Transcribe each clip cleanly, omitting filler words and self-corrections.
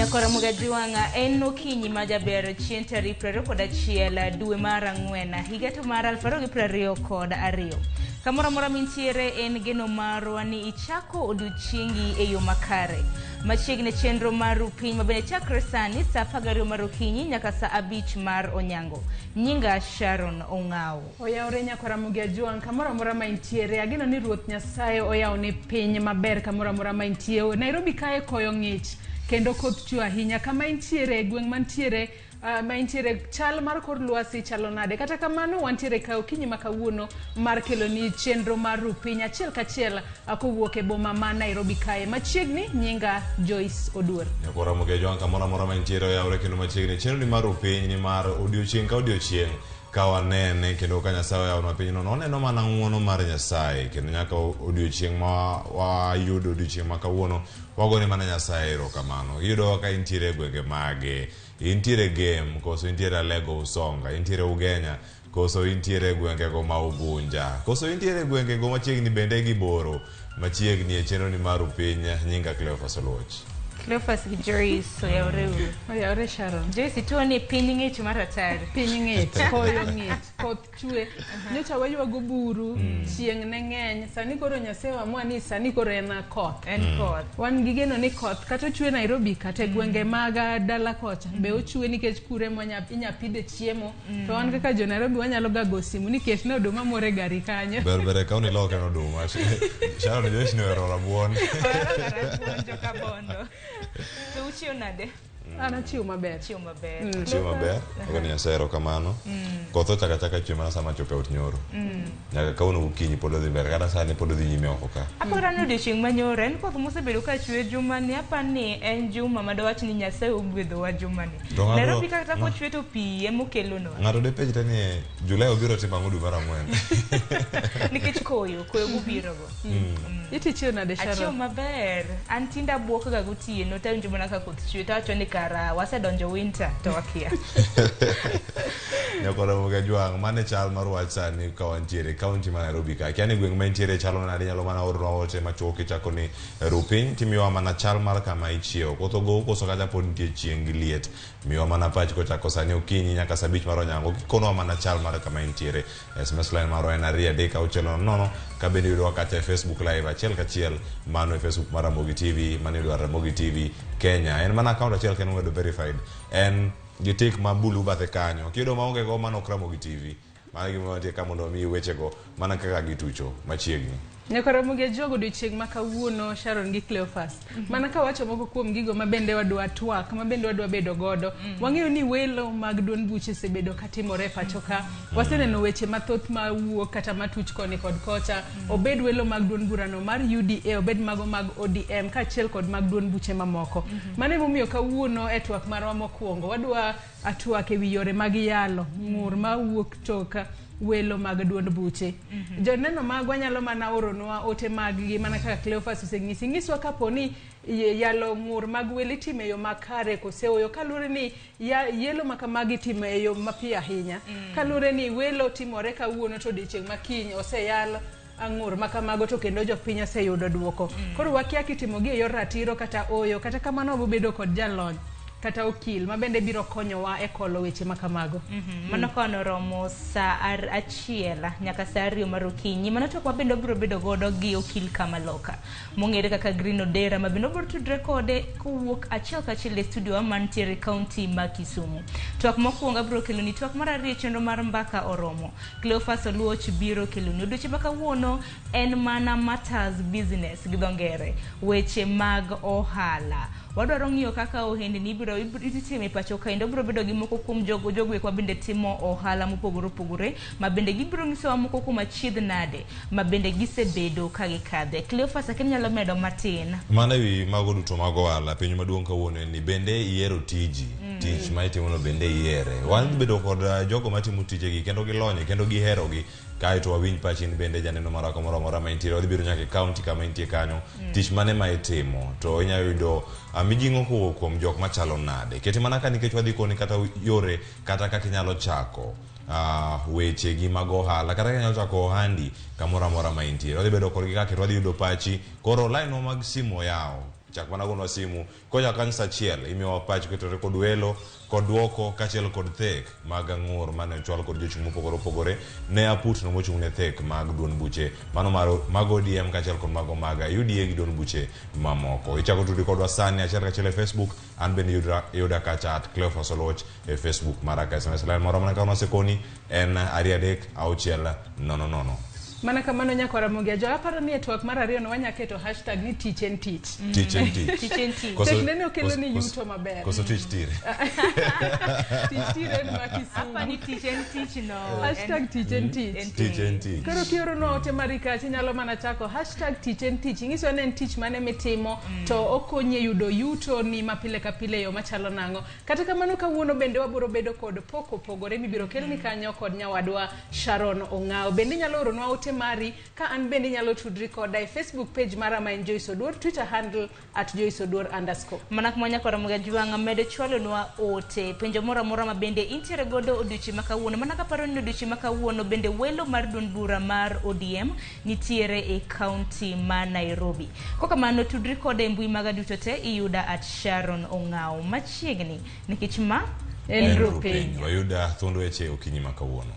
Nyakora Mugajuanga en okinyi ma jaber chieng' tarik 21 dwe mar ang'wen higa to mar 2022. Kamoro amora mintiere en geno marwa ni ichako odiochiengi e yo makare. Machiegni chenro mar piny ma bende chakre sani saa 12 mar okinyi nyaka saa 5 mar onyango. Nyinga Sharon Ong'awo. Oyawore nyakwara Ramogi Ajwang' kamoro amora ma intiere. Ageno ni Ruoth Nyasaye oyawone piny maber kamoro amora ma intie. Nairobi kae koyo ng'ich kendo koth chwe ahinya. Kama intiere, gweng' mantiere ma intiere chal mar kor lwasi chalo nade? Kata kamano wantiere ka okinyi ma kawuono mar keloni chenro mar ru piny achiel kachiel kowuok e boma ma Nairobi kae. Machiegni nyinga Joyce Oduor. Nyakwar Ramogi Ajwang' kamoro amora ma intiere oyawore kendo machiegni chenro ni mar ru piny nimar odiochieng' ka odiochieng' ka wanene kendo ka Nyasaye oyawonwa pinyno noneno mana ng'uono mar Nyasaye kendo nyaka odiochieng' ma wayudo odiochieng' ma kawuono wagone mana Nyasaye erokamano. Iyudowa ka intiere e gwenge mage, intiere Gem koso intiere Alego Usonga, intiere Ugenya koso intiere e gwengego ma Ugunja, koso intiere e gwengego machiegni bende gi Boro machiegni e chenro ni mar piny. Nyinga Cleophas Oluoch. Cleophas gi Joyce oyawore uru. Oyawore Sharon. Joyce ituo ni piny ng'ich mar atari. Piny ng'ich, koyo ng'ich, koth chwe. Nyocha waywago buru, chieng' ne ng'eny. Sani koro Nyasaye oamua ni sani koro en koth. En koth. Wan gi geno ni koth kata ochwe Nairobi kata e gwenge mag dala kocha be ochwe nikech kure ma inya pidhe chiemo. To wan kaka jo Nairobi wanyalo ga go simu ni ketne oduma moro e gari kanyo. Ber ber kaw ni loke no oduma. Sharon Joyce ni ohero rabuon. Ohero rabuon joka Bondo. To uchiew nade? An achiew maber. Chiew maber. Chiemo maber, agone Nyasaye erokamano. Koth ochako achaka chwe mana sama achopo e ot nyoro. Nyaka kawuono gokinyi pod odhi mbele, kata sani pod odhi nyime oko ka. Aparo ni odiochieng' manyoro en koth mosebedo ka chwe jumani apa ni en juma madawach ni Nyasaye ogwedhowa jumani. To ng'ato- Nairobi kata kochwe to pi emokelonwa. Ng'ato depenjre ni Julai obiro timo ang'o dwe mar ang'wen. Nikech koyo, koyo mobirogo. Iti chiew nade Achiew Sharon? maber. An tinde abuok ga gotieno tawinjo mana ka koth chwe tawacho ni kara wasedonjo winter to wakia. Nyakwar Ramogi Ajwang', mano e chal mar wach sani ka wantiere e kaunti ma Nairobi ka. Akia ni gweng' ma intiere chalo nade, inyalo mana oronwa ote machuok kichako ni ru piny timiyowa mana chal mar kama ichiewo. Koth ogou koso kata pod nitie chieng' gi liet. Miwa mana pachi kochako sani okinyi nyaka saa abich mar onyango kikonwa mana chal mar kama intiere. SMS line marwa en 23600 ka bende yudowa kacha e Facebook live achiel kachiel mano e Facebook mar Ramogi TV, mano yudowa Ramogi TV Kenya. En mana account achiel kende mobedo verified. En gi tik ma bulu bathe kanyo. Kiyudo maonge go mano ok Ramogi TV. Mano e gima wantie ka mondo wamiyi wechego mana kaka gitucho machiegni. Nyakwar Ramogi Ajwang' odiochieng' ma kawuono Sharon gi Cleophas. Mana kawacho moko kuom gigo ma bende wadwa twak, ma bende wadwa bedo godo. Wang'eyo ni welo mag duond buche osebedo katimore e pacho ka. Waseneno weche mathoth ma wuok kata matuch koni kod kocha. Obed welo mag duond burano mar UDA, obed mago mag ODM kaachiel kod mag duond buche mamoko. Mano emomiyo kawuono e twak marwa mokwongo wadwa twak ewi yore mag yalo ng'ur mawuok tok welo mag duond buche. Joneno magwa nyalo mana oronwa ote maggi mana kaka Cleophas oseng'isi. Nyiswa kapo ni yalo ng'ur mag welo itimo e yo makare kose ooyo kaluwore ni yelo ma kamagi itimo e yo mapiyo ahinya. Kaluwore ni welo timore kawuono to odiochieng' ma kiny oseyal ng'ur ma kamago to kendo jopiny oseyudo duoko. Koro wakia kitimogi e yor ratiro kata ooyo. Kata kamano wabobedo kod jalony kata okil ma bende biro konyowa e kolo weche ma kamago. Mano kono romo saa achiel nyaka saa ariyo mar okinyi. Mano twak ma bende wabiro bedo godo gi okil Kamaloka mong'ere kaka Green Odera ma bende wabiro tudre kode kowuok achiel kachiel e studio wa mantiere e kaunti ma Kisumu. Twak mokwongo abiro keloni twak mar ariyo e chenro mar mbaka oromo. Cleophas Oluoch biro keloni odiochieng' ma kawuono en mana matters business gi dho ngere, weche mag ohala. Wadwaro ng'iyo kaka ohendni ibiro itimo e pacho kaendi. Wabiro bedo gi moko kuom jogo eko mabende timo ohala mopogore opogore ma bende gibiro nyisowa moko kuom achiedh nade ma bende gisebedo ka gikadhe. Cleophas akia ni inyalo medo matin. Mano ewi mago duto mag ohala, penjo maduong' kawuono en ni bende ihero tiji? Tich ma itimono bende ihere? Wadhi bedo kod jogo matimo tijegi kendo gilony kendo giherogi. Kaeto wawinj pachi in bende janeno marwa kamoro amora ma intiere. Wadhi biro nyaka e kaunti kama intie kanyo. Tich mane ma itimo? To inyalo yudo mijing'o kowuok kuom jok machalo nade? Kete mana ka nikech wadhi koni kata yore kata kaka inyalo chako weche gi mag ohala kata kaka inyalo chako ohandi kamoro amora ma intiere. Wadhi bedo kodgi ka kendo wadhi yudo pachi. Koro line wa mag simu oyaw. Chak mana gonwa simu kocha kanyo sa achiel imiyowa pach ketore kod welo kod duoko kaachiel kod thek mag ang'ur mane ochwal kod jochung' mopogore opogore ne aputno mochung' ne thek mag duond buche mano mar mag ODM kaachiel kod mago mag UDA gi duond buche mamoko. Ichako tudri kodwa sani achiel kachiel e Facebook, an bende yuda kacha at Cleophas Oluoch e Facebook mara ka SMS line moro mana ka nosekoni en 2 3 6 0 0. Mana kamano nyakwa Ramogi Ajola, aparo ni e twak mar ariyo no wanya keto hashtag ni tich en tich. Tich en tich. Tich en tich. Tek nene okelo ni yuto maber. Koso tich tire. Tich tire en ma Kisumu. Apa ni tich en tich no. Hashtag tich en tich. Tich en tich. Koro kioronwa ote mari kacha inyalo mana chako hashtag tich en tich. Ing'iso ni en tich mane mitimo to okonyi e yudo yuto ni ma pile ka pile e yo machalo nang'o. Kata kamano kawuono bende wabiro bedo kod pok opogore mibiro kelni kanyo kod nyawadwa Sharon Ong'ao. Bende inyalo oronwa ote mari ka an bende inyalo tudri koda e Facebook page mara ma en Joyce Oduor, Twitter handle at Joyce Oduor underscore. Mana kuma nyakwa Ramogi Ajwang' med chwalonwa ote penjo moro amora ma bende intiere godo odiochieng' ma kawuono. Mana kaparo ni odiochieng' ma kawuono bende welo mar duond bura mar ODM nitiere e kaunti ma Nairobi. Kokamano tudri koda e mbui maga duto te iyuda at Sharon Ong'ao machiegni nikech ma En En Rupiny. Rupiny. Wayuda thuond weche okinyi ma kawuono.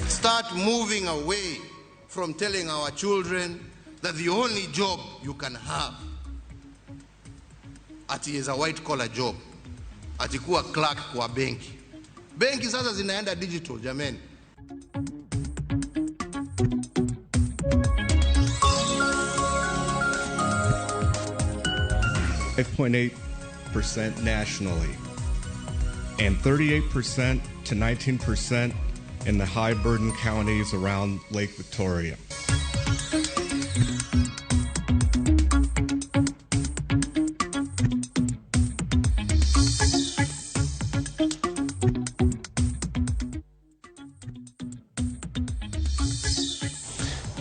Start moving away from telling our children that the only job you can have ati is a white collar job, ati kuwa clerk kwa benki. Benki sasa zinaenda digital jameni. 5.8% nationally and 38% to 19% in the high burden counties around Lake Victoria.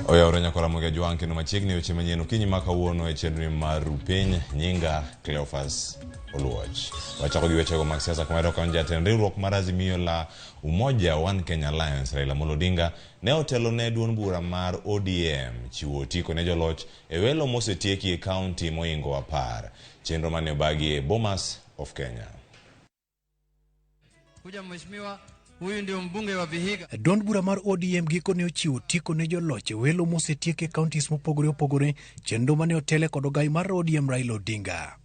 Oyawore nyakwa Ramogi Ajwang' kendo machiegni weche manyien okinyi ma kawuono e chenro mar Rupiny nyinga Cleophas Oluoch. Wachako gi wechego mag siasa kuma yudo ka jatend riwruok mar Azimio la Umoja One Kenya Alliance Raila Amolo Odinga ne otelo ne duond bura mar ODM chiwo otiko ne joloch e welo mosetieki e kaunti moingo 10. Chenro mane obagi e Bomas of Kenya. Kuja mheshimiwa, huyu ndio mbunge wa Vihiga. Duond bura mar ODM gikone ochiwo otiko ne joloch e welo mosetiek e counties mopogore opogore, chenro mane otele kod ogai mar ODM Raila Odinga.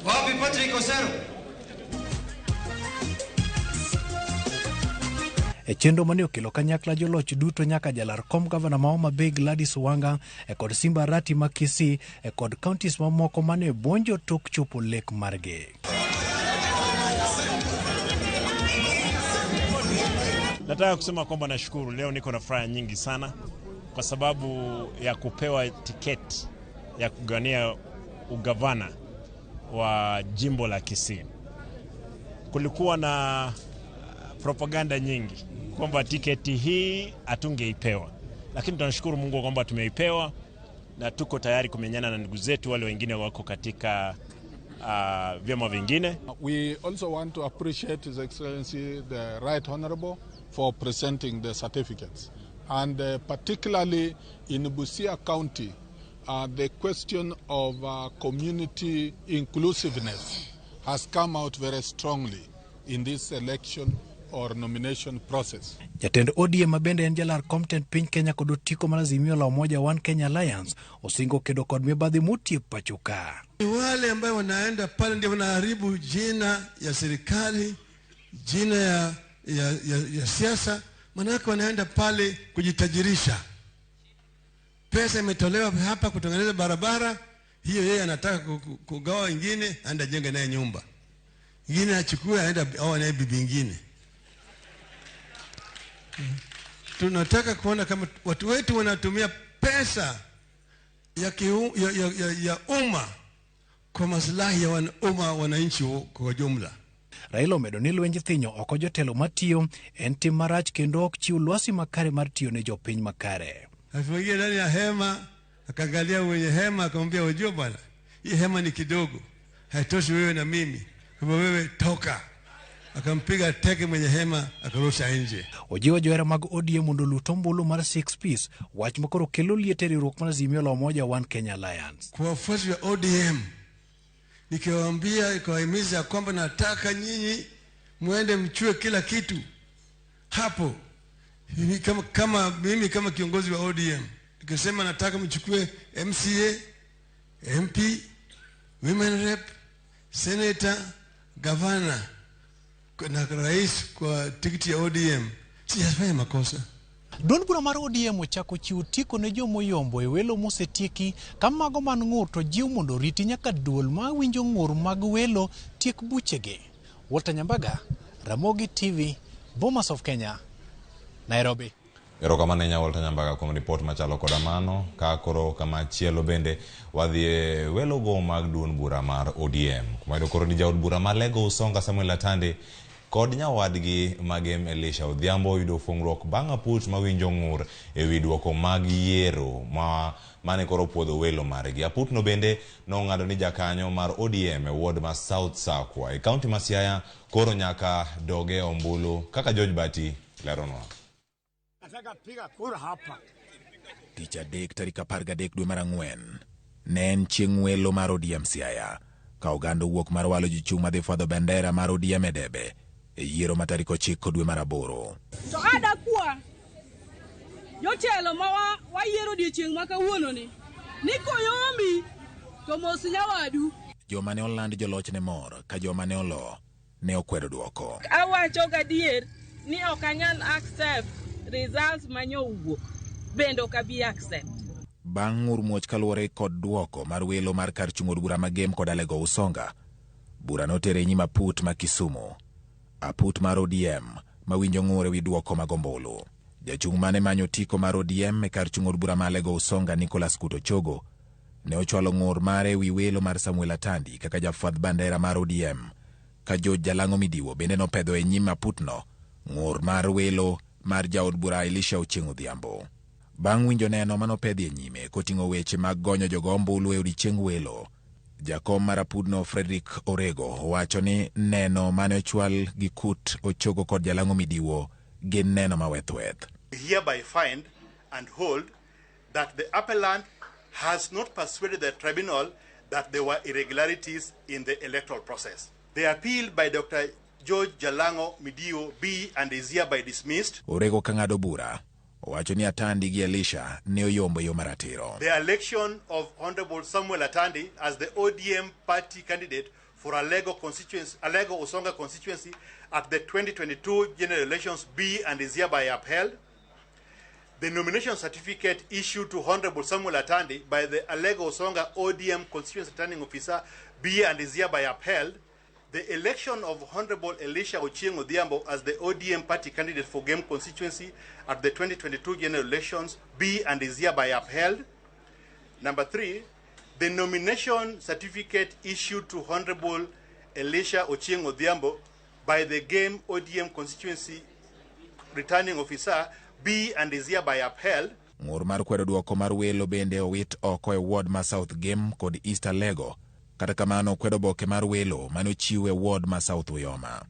Wapi Patrick Osero? E chenro mane okelo kanyakla joloch duto nyaka jalar kom gavana ma Homa Bay Gladys Wanga e kod Simba Arati ma Kisii e kod counties mamoko mane buonjo tok chopo lek margi. Nataka kusema kwamba nashukuru leo niko na furaha nyingi sana kwa sababu ya kupewa tiketi ya kugania ugavana wa jimbo la Kisii. Kulikuwa na propaganda nyingi kwamba tiketi hii hatungeipewa, lakini tunashukuru Mungu kwamba tumeipewa na tuko tayari kumenyana na ndugu zetu wale wengine wako katika vyama vingine. We also want to appreciate His Excellency the Right Honorable for presenting the certificates. And particularly in Busia County, the question of community inclusiveness has come out very strongly in this election or nomination process. Jatend ODM ma bende en jalar kom tend piny Kenya kod otiko mar Azimio la Umoja One Kenya Alliance osingo kedo kod mibadhi motie pacho ka. Ni wale ambayo wanaenda pale ndio wanaharibu jina ya serikali, jina ya siasa, manake wanaenda pale kujitajirisha. Pesa imetolewa hapa kutengeneza barabara, hiyo yeye anataka kugawa wengine, aenda jenga naye nyumba. Ingine achukue aenda aoe naye bibi ingine. Tunataka kuona kama watu wetu wanatumia pesa ya umma kwa maslahi ya umma wananchi kwa jumla. Raila omedo ni lwenj thinyo oko jotelo matiyo en tim marach kendo ok chiw lwasi makare mar tiyo ne jopiny makare. Alipoingia ndani ya hema, akaangalia mwenye hema akamwambia, unajua bwana, hii hema ni kidogo, haitoshi wewe na mimi. Kwa hivyo wewe toka. Akampiga teke mwenye hema akarusha nje. Ojiwo johera mag ODM mondo olut ombulu mar Six Piece, wach makoro kelo liet e riwruok mar Azimio la Umoja One Kenya Alliance. Kwa wafuasi wa ODM nikiwaambia, nikiwahimiza kwamba nataka nyinyi muende mchue kila kitu hapo. Mimi kama mimi kama kiongozi wa ODM nikisema nataka mchukue MCA, MP, women rep, senator, governor na rais kwa tikiti ya ODM, sijafanya makosa. Duond bura mar ODM ochako chiwo otiko ne jomoyombo e welo mosetieki ka mago man ng'ur to jiw mondo oriti nyaka duol ma winjo ng'ur mag welo tiek buchegi. Walter Nyambaga, Ramogi TV, Bomas of Kenya, Nairobi. Erokamano ahinya Walter Nyambaga kuom ripot machalo koda mano. Ka koro kama chielo bende wadhi e welogo mag duond bura mar ODM. Kuma yudo koro ni jaod bura ma Lego Usonga Samuel Atandi kod nyawadgi Magem Elisha Odhiambo oyudo fungruok bang' aput mawinjo ng'ur ewi duoko mag yiero ma mane koro puodho welo margi. Aput no bende nong'ado ni jakanyo mar ODM e ward ma South Sakwa e kaunti ma Siaya koro nyaka doge ombulu kaka George Bati leronwa. Nataka piga kura hapa. Tich adek tarik 13 dwe mar 4 ne en chieng' welo mar ODM Siaya ka oganda owuok mar walo jochung' madhi fwadho bendera mar ODM e debe e yiero ma tarik 9 dwe mar 8. To adakwa jotelo ma wayiero odiechieng' ma kawuono ni koyombi to mos nyawadu. Joma ne oland joloch ne mor ka joma ne olo ne okwedo duoko. Awacho gadier ni ok anyal accept results manyowuok, bende ok abi accept. Bang' ng'ur muoch kaluwore kod duoko mar welo mar kar chung' od bura ma Gem kod Alego Usonga, bura notere nyim aput ma Kisumu. Aput mar ODM mawinjo ng'ur ewi duoko mag ombulu. Jachung' mane manyo otiko mar ODM e kar chung' od bura ma Alego Usonga Nicholas Kutochogo ne ochwalo ng'ur mare ewi welo mar Samuel Atandi kaka jafwadh bandera mar ODM, ka George Jalang'o Midiwo bende nopedho e nyim aputno ng'ur mar welo mar jaod bura Elisha Ochieng' Odhiambo. Bang' winjo neno manopedhi e nyime koting'o weche mag gonyo jogo ombulu e odiechieng' welo, jakom mar apudno Frederick Orego owacho ni neno mane ochwal gi Kut Ochogo kod Jalang'o Midiwo gin neno mawethweth. We hereby find and hold that the appellant has not persuaded the tribunal that there were irregularities in the electoral process. The appeal by Dr. George Jalango Midiwo be and is hereby dismissed. Orego kang'ado bura owacho ni Atandi gi Elisha ne oyombo yo maratiro. The election of Honorable Samuel Atandi as the ODM party candidate for Alego constituency, Alego Usonga constituency at the 2022 general elections be and is hereby upheld. The nomination certificate issued to Honorable Samuel Atandi by the Alego Usonga ODM constituency returning officer be and is hereby upheld. The election of Honorable Elisha Ochieng' Odhiambo as the ODM party candidate for Gem constituency at the 2022 general elections be and is hereby upheld. Number 3, the nomination certificate issued to Honorable Elisha Ochieng' Odhiambo by the Gem ODM constituency returning officer be and is hereby upheld. Ng'ur mar kwedo duoko mar welo bende owit oko e ward ma South Gem kod East Alego. Kata kamano kwedo boke mar welo mane ochiw e ward ma South Uyoma.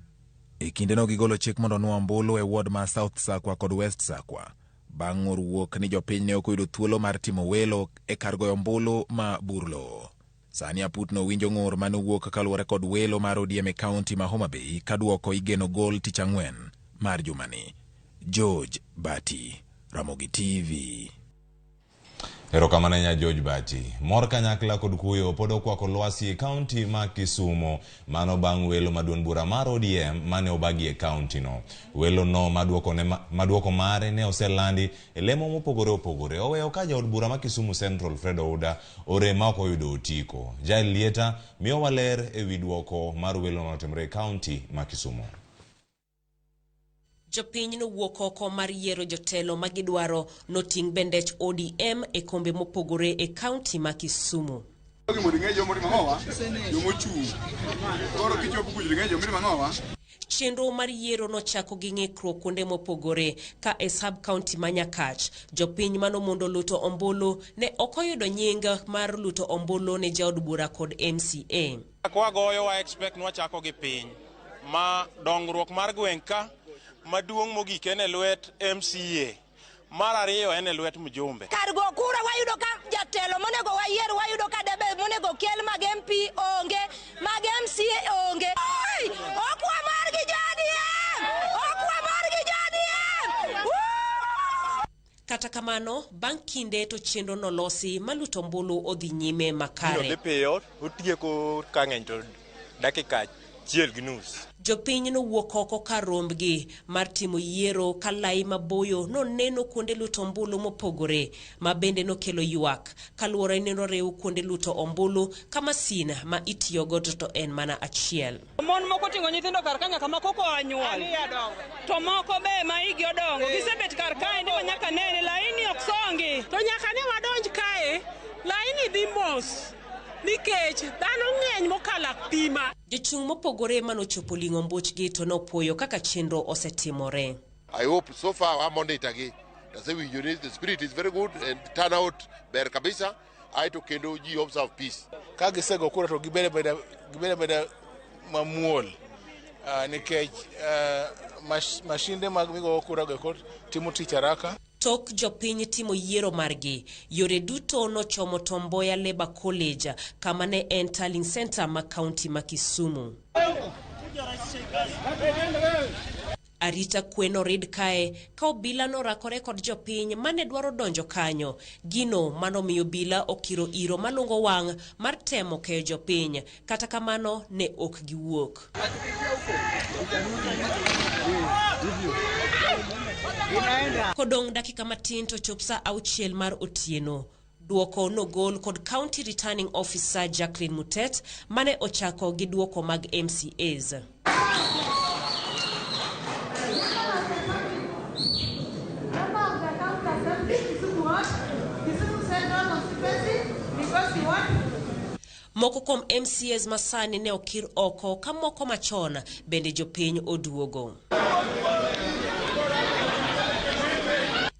E kindeno gigolo chik mondo nuo ombulu e ward ma South Sakwa kod West Sakwa. Bang' ng'ur wuok ni jopiny ne ok oyudo thuolo mar timo welo e kar goyo ombulu ma Burlo. Sani aputno winjo ng'ur mane owuok kaluwore kod welo mar ODM e kaunti ma Homa Bay ka duoko igeno gol tich ang'wen mar jumani. George Bati, Ramogi TV. Erokamano ahinya George Bati. Mor kanyakla kod kuyo pod okwako lwasi e kaunti ma Kisumu mano bang' welo ma duond bura mar ODM mane obagi e kaunti no. Welo no maduoko mare ne oselandi e lemo mopogore opogore. Oweyo ka jaod bura ma Kisumu Central Fred Ouda orem ma ok oyudo otiko. Jael Lieta miyowa ler ewi duoko mar welo manotimore e kaunti ma Kisumu. Jopiny nowuok oko mar yiero jotelo magidwaro noting' bendech ODM e kombe mopogore e kaunti ma Kisumu. Chenro mar yiero nochako gi ng'ikruok kuonde mopogore ka e sub county ma Nyakach, jopiny manomondo luto ombulu ne ok oyudo nying mar luto ombulu ne jaod bura kod MCA. Kwagoyo wa expect ni wachako gi piny ma dongruok mar gweng' ka maduong' mogik en e lwet MCA, mar ariyo en e lwet mjumbe. Kar go kura wayudo ka jatelo monego wayier, wayudo ka debe monego kel mag MP onge, mag MCA onge. Oi! Ok wamor gi jo-ODM! Ok wamor gi jo-ODM! Kata kamano, bang' kinde to chenro nolosi ma luto ombulu odhi nyime Gino makare. dhi piyo, otieko ka ng'eny to dakika 1.5. Jopiny nowuok oko kar rombgi mar timo yiero ka lai maboyo noneno kuonde luto ombulu mopogore ma bende nokelo ywak kaluwore ni noriw kuonde luto ombulu ka masin ma itiyogo to en mana achiel. Mon moko oting'o nyithindo kar ka nyaka ma koko oa nyuol. To moko be ma higi odongo. Gisebet kar kaendi ma nyaka nene laini ok songi. To nyaka ne wadonj kae, laini dhi mos nikech dhano ng'eny mokalo apima. Jochung' mopogore manochopo ling'o mbuchgi to nopuoyo kaka chenro osetimore. I hope so far wa monitor gi. Tasewinjo ni the spirit is very good and turnout ber kabisa. Aeto kendo ji observe peace. Ka gisego kura to gibed abeda mamuol nikech mashinde mag migogo kura go eko timo tich haraka. Tok jopiny timo yiero margi, yore duto nochomo Tom Mboya Labour College kama ne en tallying center ma kaunti ma Kisumu. Arita kwe norid kae ka obila norakore kod jopiny mane dwaro donjo kanyo. Gino manomiyo obila okiro iro malungo wang' mar temo keyo jopiny. Kata kamano ne ok giwuok. Kodong' dakika matin to chop saa 6 mar otieno. Duoko nogol kod County Returning Officer Jacqueline Mutet mane ochako gi duoko mag MCAs. Moko kuom MCAs masani ne okir oko ka moko machon bende jopiny oduogo.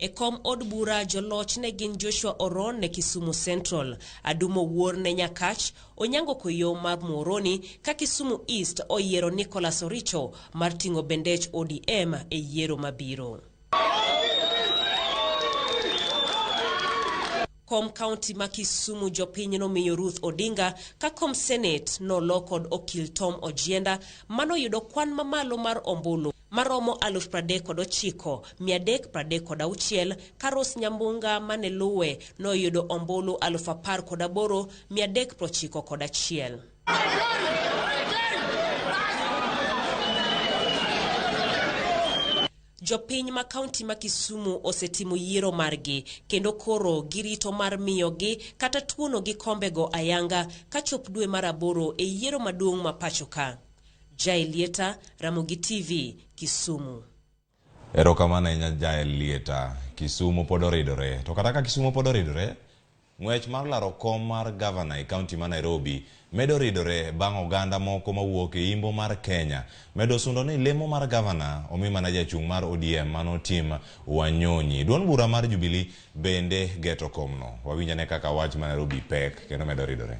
E kom od bura joloch ne gin Joshua Oron ne Kisumu Central, Adumo Wuor ne Nyakach, Onyango Koyo mar Muhoroni ka Kisumu East oyiero Nicholas Oricho mar ting'o bendech ODM e yiero mabiro. Kom kaunti ma Kisumu jopiny nomiyo Ruth Odinga ka kom Senate nolo kod okil Tom Ojienda manoyudo kwan mamalo mar ombulu maromo 39,336 ka Rose Nyambunga mane luwe noyudo ombulu 18,391. Jopiny ma kaunti ma Kisumu osetimo yiero margi kendo koro girito mar miyogi kata tuono gi kombego ayanga kachop dwe mar 8 e yiero maduong' ma pacho ka. Jael Lieta, Ramogi TV, Kisumu. Erokamano ahinya Jael Lieta. Kisumu pod oridore. To kata ka Kisumu pod oridore, ng'wech mar laro kom mar gavana e kaunti ma Nairobi medo ridore bang' oganda moko mawuok e imbo mar Kenya medo sundo ni lemo mar gavana omi mana jachung' mar ODM mano Tim Wanyonyi. Duond bura mar Jubilee bende geto komno. Wawinj ane kaka wach ma Nairobi pek kendo medo ridore.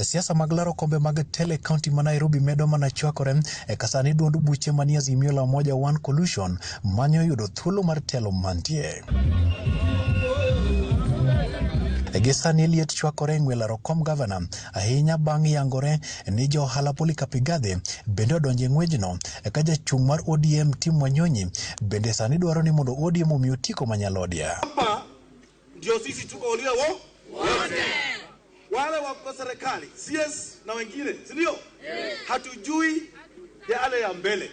Siasa mag laro kombe mag telo e kaunti ma Nairobi medo mana chwakore e ka sani duond buche manie Azimio la Umoja One Coalition manyo yudo thuolo mar telo mantie. Gi sani liet chwakore e ng'we laro kom gavana ahinya bang' yangore ni jo ohala Polycarp Igathe bende odonjo e ng'wejno ka jachung' mar ODM Tim Wanyonyi bende sani dwaro ni mondo ODM omi otiko ma Nyalodia. Hapa ndio sisi tuko walio wote wale wa serikali CS na wengine, si ndio? Hatujui yale ya mbele,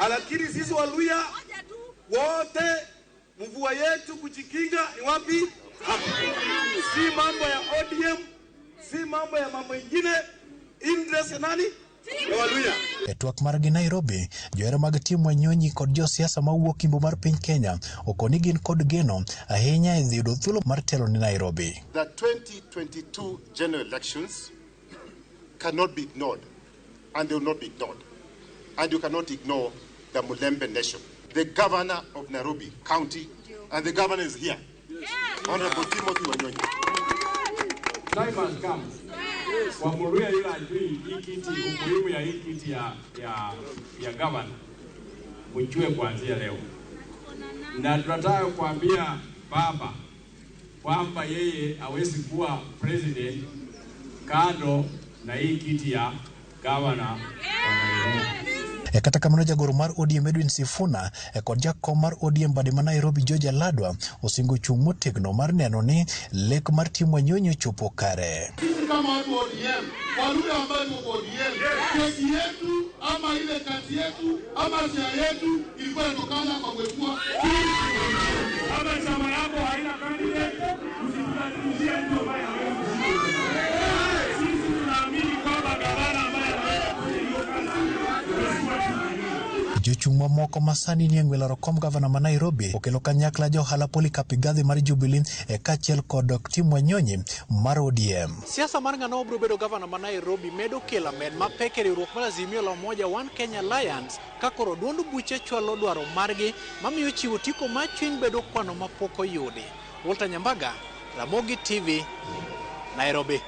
lakini sisi Waluya wote mvua yetu kujikinga ni wapi? Hapa. Si mambo ya ODM, si mambo ya mambo ingine, interest ya nani? Ya Waluya. E twak margi Nairobi, johera mag Tim Wanyonyi kod josiasa mawuok imbo mar piny Kenya okoni gin kod geno ahinya e dhi yudo thuolo mar telo ne Nairobi. The 2022 general elections cannot be ignored, and they will not be ignored. And you cannot ignore the Mulembe nation. The governor of Nairobi County, and the governor is here, Honorable Timothy Wanyonyi. Time has come. Kwa Muluya yule ajui hii kiti, umuhimu ya hii kiti ya governor, mjue kuanzia leo. Na tunataka kuambia baba kwamba yeye hawezi kuwa president kando na hii kiti ya governor wa Nairobi. E kata kamano jagoro mar ODM Edwin Sifuna kod jakom mar ODM bade ma Nairobi George Aladwa osingo chung' motegno mar neno ni lek mar Tim Wanyonyi ochopo kare. Sisi kama watu wa ODM, Waluya ambao tuko ODM, keki yetu ama ile kati yetu ama share yetu ilikuwa inatokana kwa kuepua. Kama chama yako haina candidate, usitulazimishie mtu ambaye hawezi kushinda. Sisi tunaamini kwamba gavana ambaye anaweza kufanya hiyo kazi. Jochung' mamoko ma sani nie ng'we laro kom gavana ma Nairobi okelo kanyakla ja ohala Polycarp Igathe mar Jubilee kaachiel kod Tim Wanyonyi mar ODM. Siasa mar ng'ano obiro bedo gavana ma Nairobi medo kelo amen mapek e riwruok mar Azimio la Umoja One Kenya Alliance ka koro duond buche chwalo dwaro margi mamiyo chiwo otiko mar chwiny bedo kwano mapok oyudi. Walter Nyambaga, Ramogi TV, Nairobi.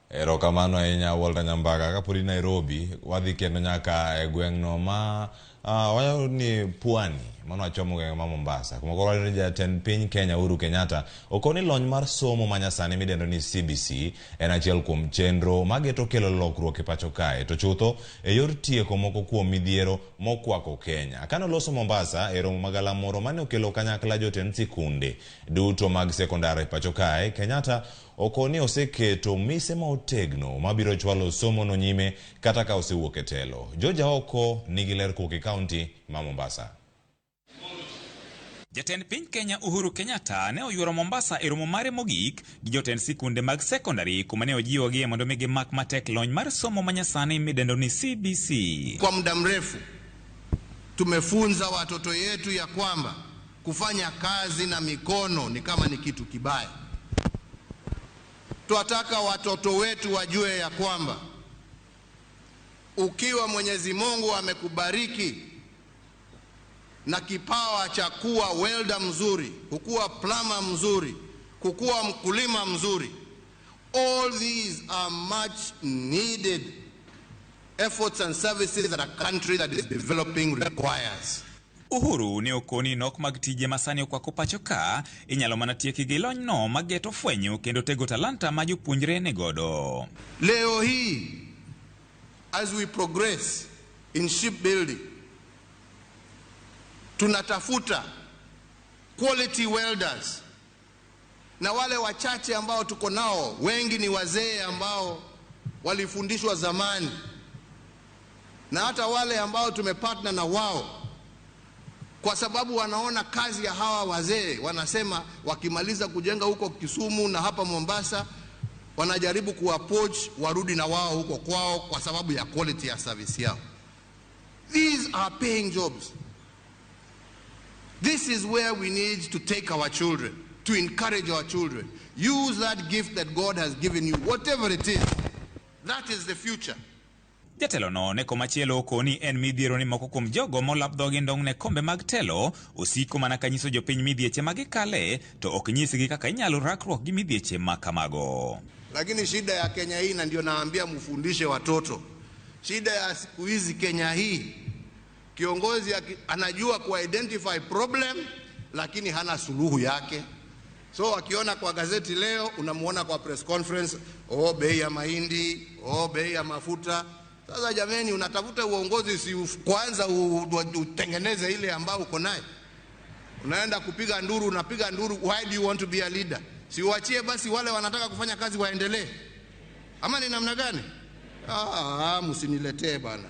Erokamano ahinya Walter Nyambaga. Kapod in Nairobi, wadhi kendo nyaka e gweng'no ma wayudo ni Pwani, mano wachomo gweng' ma Mombasa. Kuma koro wayudo ni jatend piny Kenya Uhuru Kenyatta okoni lony mar somo manyasani midendo ni CBC en achiel kuom chenro mageto kelo lokruok e pacho kae, to chutho e yor tieko moko kuom midhiero mokwako Kenya. Kane oloso Mombasa e romo magalamoro mane okelo kanyakla jotend sikunde duto mag sekondar e pacho kae, Kenyatta okoni oseketo mise motegno mabiro chwalo somo no nyime kata ka osewuok e telo. George Aoko nigi ler kowuok e kaunti ma Mombasa. Jatend piny Kenya Uhuru Kenyatta ne oyuoro Mombasa e romo mare mogik gi jotend sikunde mag sekondari kuma ne ojiwogie mondo mi gimak matek lony mar somo manyasani midendo ni CBC. Kwa muda mrefu tumefunza watoto yetu ya kwamba kufanya kazi na mikono ni kama ni kitu kibaya. Twataka watoto wetu wajue ya kwamba ukiwa Mwenyezi Mungu amekubariki na kipawa cha kuwa welder mzuri, kukuwa plumber mzuri, kukuwa mkulima mzuri, all these are much needed efforts and services that a country that is developing requires. Uhuru ne okoni nok mag tije masani okwako pacho ka inyalo mana tieki gi lony no mageto fwenyo kendo tego talanta ma jopuonjre ni godo. Leo hii, as we progress in shipbuilding, tunatafuta quality welders, na wale wachache ambao tuko nao wengi ni wazee ambao walifundishwa zamani, na hata wale ambao tumepartner na wao, kwa sababu wanaona kazi ya hawa wazee, wanasema wakimaliza kujenga huko Kisumu na hapa Mombasa, wanajaribu kuapproach warudi na wao huko kwao kwa sababu ya quality ya service yao. These are paying jobs. This is where we need to take our children, to encourage our children. Use that gift that God has given you, whatever it is. That is the future. Jatelo no ne komachielo okoni en midhiero ni moko kuom jogo molap dhogi ndong' ne kombe mag telo osiko mana ka nyiso jopiny midhieche ma gikale to ok nyisgi kaka inyalo rakruok gi midhieche ma kamago. Lakini shida ya Kenya hii, na ndio naambia mfundishe watoto, shida ya siku hizi Kenya hii, kiongozi anajua ku identify problem lakini hana suluhu yake. So akiona kwa gazeti leo, unamuona kwa press conference, oh bei ya mahindi, oh bei ya mafuta. Sasa jameni, unatafuta uongozi, si kwanza utengeneze ile ambao uko nayo. Unaenda kupiga nduru, unapiga nduru. Why do you want to be a leader? Si uachie basi wale wanataka kufanya kazi waendelee. Ama ni namna gani? Msiniletee bana.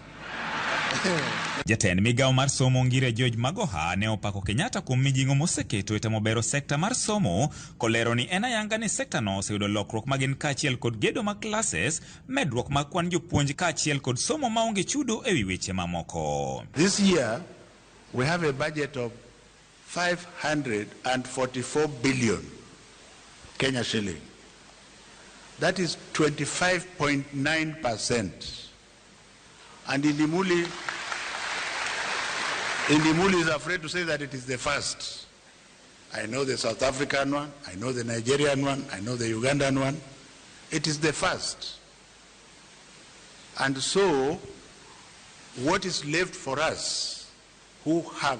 Jatend migao mar somo Ngire George Magoha ne opako Kenyatta kuom mijing'o moseketo e temo bero sekta mar somo kolero ni en ayanga ni sekta no oseyudo lokruok magin kaachiel kod gedo mag classes, medruok mag kwan jopuonj kaachiel kod somo maonge chudo ewi weche mamoko. This year we have a budget of 544 billion Kenya shilling. That is 25.9%. And Indimuli is afraid to say that it is the first. I know the South African one, I know the Nigerian one, I know the Ugandan one. It is the first. And so, what is left for us who have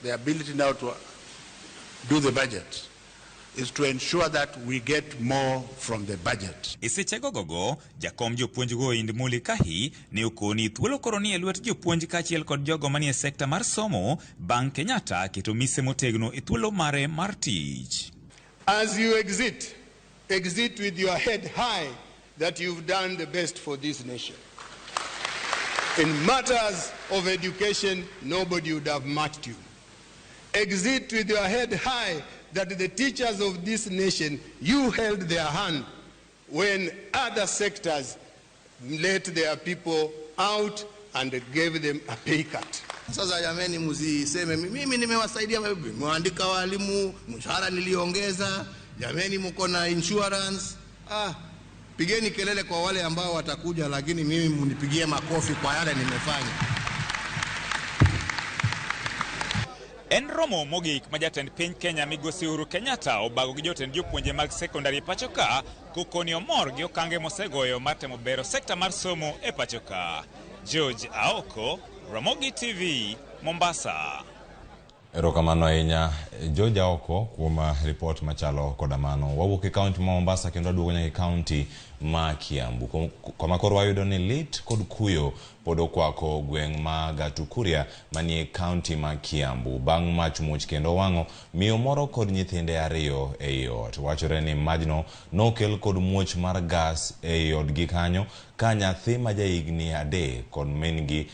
the ability now to do the budget is to ensure that we get more from the budget. E sechego gogo, jakom jopuonjgo Indimuli Kahi ne okoni thuolo koro ni e lwet jopuonj kaachiel kod jogo manie sekta mar somo bang' Kenyatta keto mise motegno e thuolo mare mar tich. As you exit, exit with your head high that you've done the best for this nation. In matters of education, nobody would have matched you. Exit with your head high that the teachers of this nation, you held their hand when other sectors let their people out and gave them a pay cut. Sasa jameni, msiseme mimi nimewasaidia, nimeandika walimu, mshahara niliongeza, jameni mko na insurance. Pigeni kelele kwa wale ambao watakuja, lakini mimi mnipigie makofi kwa yale nimefanya. En romo mogik ma jatend piny Kenya migosi Uhuru Kenyatta obago gi jotend jopuonje mag sekondari e pacho ka kokoni omor gi okange mosegoyo mar temo bero sekta mar somo e pacho ka. George Aoko, Ramogi TV, Mombasa. Erokamano ahinya George Aoko kuom ripot machalo koda mano. Wawuok e kaunti ma Mombasa kendo waduogo nyaka e kaunti ma Kiambu kama koro wayudo ni lit kod kuyo pod okwako gweng' ma Gatukuria manie kaunti ma Kiambu bang' mach muoch kendo wang'o miyo moro kod nyithinde ariyo ei ot. Wachore ni majno nokel kod muoch mar gas ei odgi kanyo ka nyathi ma jahigni 3 kod min-gi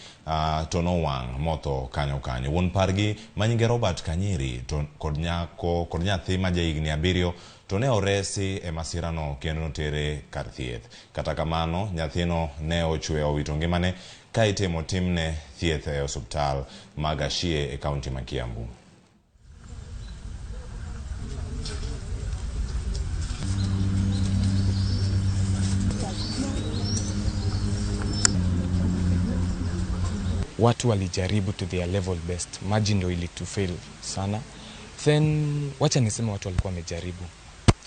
to nowang' motho kanyo kanyo. Wuon pargi manyinge Robert Kanyiri to kod nyathi ma jahigni 7 to ne oresi e masirano kendo notere kar thieth. Kata kamano, nyathino ne ochwe owito ngimane ka itimo timne thieth e osiptal ma Gachie e kaunti ma Kiambu. Watu walijaribu to their level best. Maji ndo ilitufail sana. Then wacha niseme watu walikuwa wamejaribu.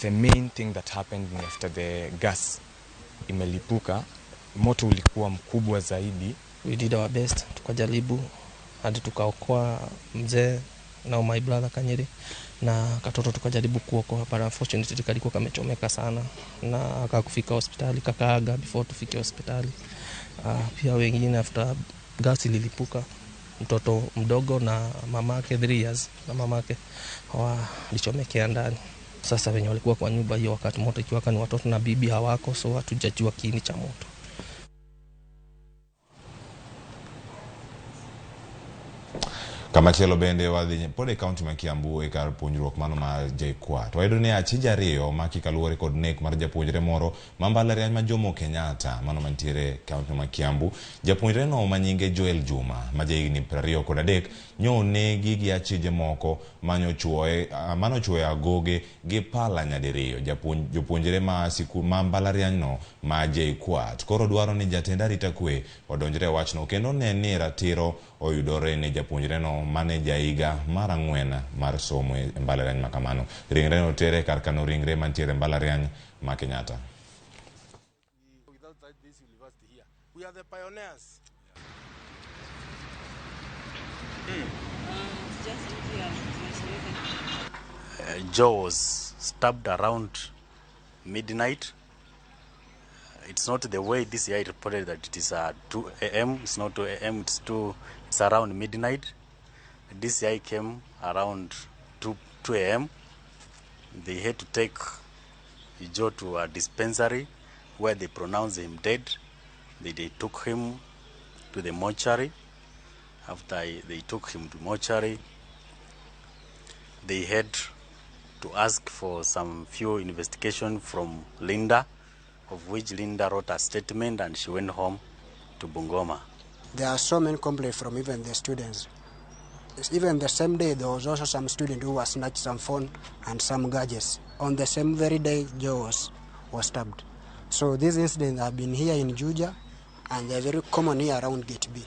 The main thing that happened ni after the gas imelipuka, moto ulikuwa mkubwa zaidi. We did our best, tukajaribu hadi tukaokoa mzee na my brother Kanyeri na katoto tukajaribu kuokoa, but unfortunately kalikuwa kamechomeka sana na akakufika hospitali kakaaga before tufike hospitali. Pia wengine after gas ililipuka, mtoto mdogo na mamake 3 years na mamake walichomekea ndani. Sasa wenye walikuwa kwa nyumba hiyo wakati moto ikiwaka ni watoto na bibi hawako, so hatujajua kiini cha moto. Kamachielo bende wadhi pod e kaunti ma Kiambu e kar puonjruok mano mar JKUAT. Wayudo ni achije ariyo omaki kaluwore kod nek mar japuonjre moro ma mbalariany ma Jomo Kenyatta mano mantiere kaunti ma Kiambu. Japuonjre no manyinge Joel Juma ma jahigni 23 nyo onegi gi achije moko manochuoyo agoge gi pala nyadiriyo. Jopuonjre ma sikul ma mbalariany no ma JKUAT koro dwaro ni jatend arita kwe odonjre e wachno kendo ne ni ratiro oyudore ne japuonjre no mane jahiga mar 4 mar somo e mbalariany ma kamano. Ringre no tere kar kano ringre mantiere mbalariany ma Kenyatta. We are the pioneers. Joe was stabbed around midnight. It's not the way this year reported that it is 2 a.m. It's not 2 a.m. It's around midnight. DCI came around 2 a.m. They had to take Joe to a dispensary where they pronounced him dead. They took him to the mortuary. After they took him to mortuary, they had to ask for some few investigation from Linda, of which Linda wrote a statement and she went home to Bungoma. There are so many complaints from even the students. Even the same day, there was also some student who was snatched some phone and some gadgets. On the same very day, Joe was stabbed. So these incidents have been here in Juja, and they're very common here around Gate B.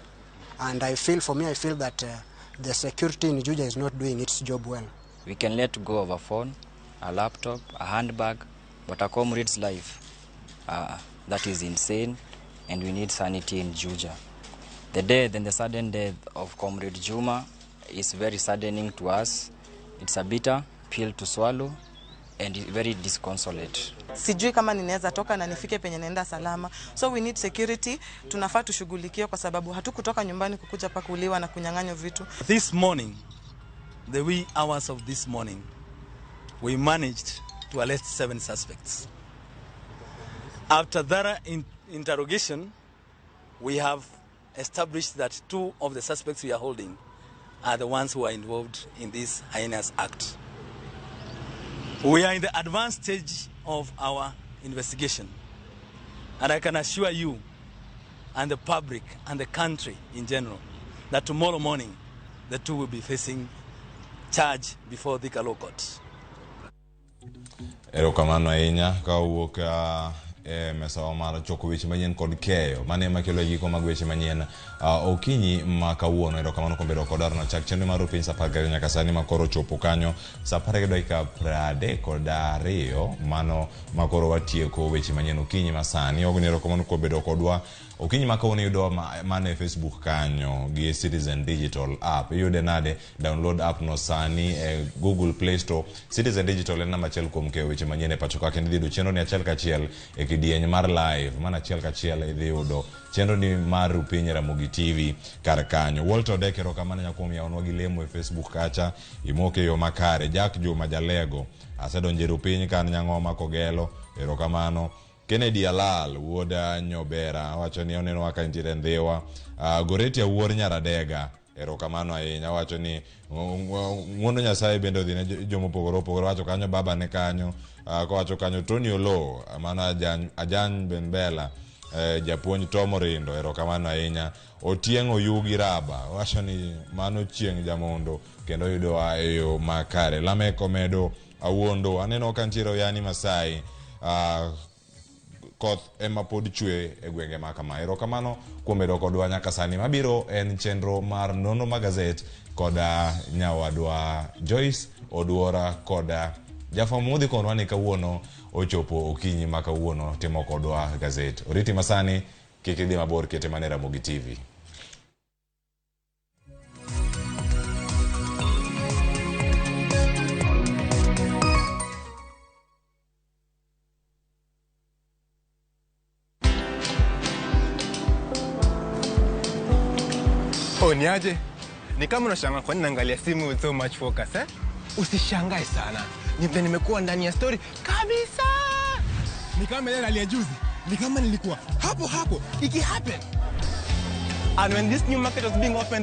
And I feel, for me, I feel that the security in Juja is not doing its job well. We can let go of a phone, a laptop, a handbag, but a comrade's life, that is insane, and we need sanity in Juja. The death and the sudden death of Comrade Juma is very saddening to us. It's a bitter pill to swallow and very disconsolate. Sijui kama ninaweza toka na nifike penye naenda salama. So we need security, tunafaa tushughulikie kwa sababu hatukutoka nyumbani kukuja pa kuuliwa na kunyang'anywa vitu. This morning, the wee hours of this morning, we managed to arrest 7 suspects. After thorough interrogation, we have established that 2 of the suspects we are holding are the ones who are involved in this heinous act. We are in the advanced stage of our investigation, and I can assure you and the public and the country in general that tomorrow morning the 2 will be facing charge before the Thika Law Court. Erokamano ahinya ka owuok e mesawa mar choko weche manyien kod keyo mane ema kelo giko mag weche manyien okinyi ma kawuono. Erokamano kuom bedo kodwa chak chenro mar piny saa 12 nyaka sani makoro chopo kanyo saa 12:32 mano makoro watieko weche manyien okinyi ma sani. Ogoni erokamano kuom bedo kodwa okinyi ma kawuono. Yudo mana e Facebook kanyo gi Citizen Digital app. Iyude nade? Download app no sani e Google Play Store. Citizen Digital en namba achiel kuom keyo weche manyien e pacho ka, kendo idhi yudo chenro ni achiel kachiel e kidieny mar live, mana achiel kachiel idhi yudo chenro ni mar Rupiny Ramogi TV kar kanyo. Walter Odek, erokamano ahinya kuom yawonwa gi lemo e Facebook kacha imoke yo makare. Jack Juma Jalego asedonjo e Rupiny kan Nyang'oma Kogelo, erokamano. Kennedy Alal wuod Nyobera wacho ni oneno ka nitiere Ndhiwa. Goreti Awuor Nyaradega, erokamano ahinya, wacho ni ng'wono Nyasaye bende odhi ne jomopogore opogore. Wacho kanyo baba ne kanyo, kowacho kanyo Tony Oloo mano Ajan Benbela, japuonj Tom Orindo, erokamano ahinya. Otieng' Oyugi Raba wacho ni mano chieng' jamondo kendo yudowa e yo makare. Lamek Omedo Awuondo aneno ka nitiere Oyani Masai, koth ema pod chwe e gwenge ma kama. Erokamano kuom bedo kodwa nyaka sani. Mabiro en chenro mar nonro mag gazet koda nyawadwa Joyce Oduora koda jafwambo modhi konwa ni kawuono ochopo okinyi ma kawuono timo kodwa gazet. Oriti masani, kik idhi mabor, kete mana e Ramogi TV. Oh, niaje? Ni kama unashangaa kwa nini naangalia simu with so much focus, eh? Usishangae sana. Ni vile nimekuwa ndani ya story kabisa. Ni kama ile ya juzi. Ni kama nilikuwa hapo hapo. Iki happen. And when this new market was being opened,